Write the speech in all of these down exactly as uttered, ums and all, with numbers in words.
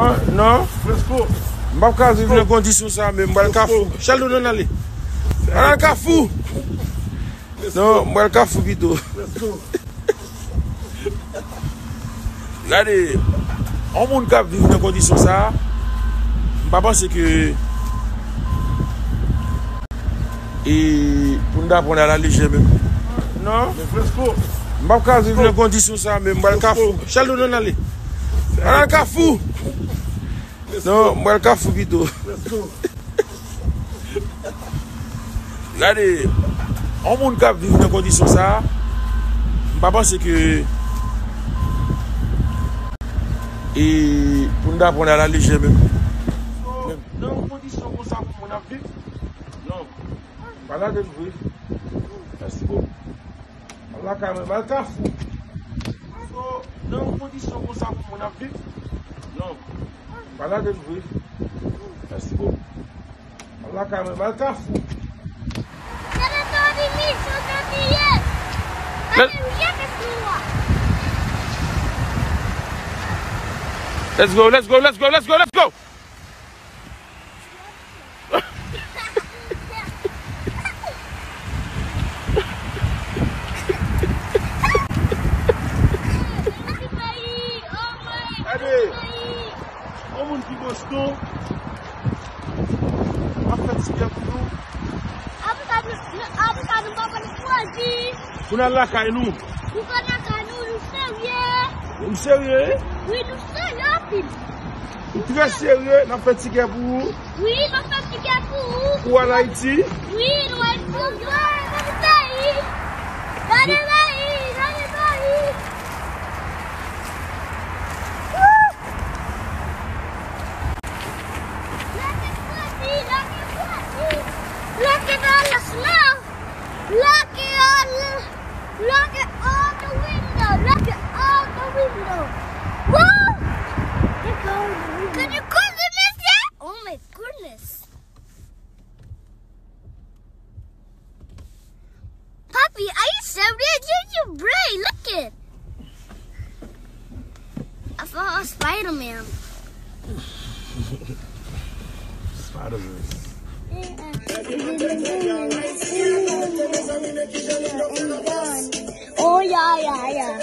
Non, non. M p ap ka viv nan kondisyon sa menm. M pral Kafou. Sheldon, ann ale. Ann al Kafou. Non, m pral Kafou pito. Gade, yon moun k ap viv nan kondisyon sa a, m pa panse ke e pou n ta pran l alalejè menm. Non. M p ap ka viv nan kondisyon sa menm. M pral Kafou. Sheldon, ann ale. Ann al Kafou. Non, m pral Kafou pito. Gade, yon moun k ap viv nan kondisyon sa a, m pa panse ke e pou n ta pran l alalejè menm. Nan yon kondisyon konsa pou moun ap viv? Non. Pa lage l vre. Mèsi bokou. Al lakay mwen, m al Kafou. So, nan yon kondisyon konsa pou moun ap viv? Non. Pa lage l vre. Mèsi bokou. Al lakay mwen, m al Kafou. Gade Tony Mix, Tony Mix. Gade Rihanna sou a. Let's go, let's go, let's go, let's go, let's go. Gade, yon moun ki Boston ap fè ti kè pou nou. Apre sa, nou, apre sa, nou pa pale chwazi. Pou n al lakay nou. Nou pa lakay nou, nou serye. Ou serye? Wi, nou serye anpil. Ou trè serye, n ap fè ti kè pou ou. Wi, n ap fè ti kè pou ou. Ou al Ayiti? Wi, nou al Ayiti. Gade peyi, gade peyi, gade peyi. Woo! Lock it, lock it, lock it, lock it. Lock it all the snow. Lock it all, lock it all the window. Lock it all the window. Woo! Can you close the window? Can you close the window? Oh my goodness. Papi, are you serious? You, you brave. Look it. I saw a Spider-Man. Spider-Man. Oh yeah, yeah, yeah.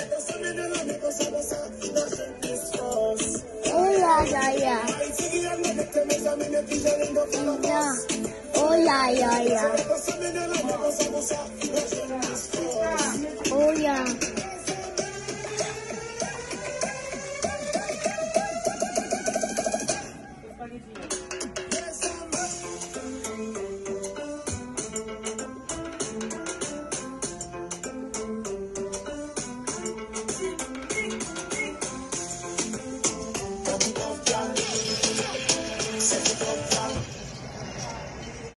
Oh yeah, yeah, yeah. Yeah. Oh yeah, yeah, yeah. Oh yeah.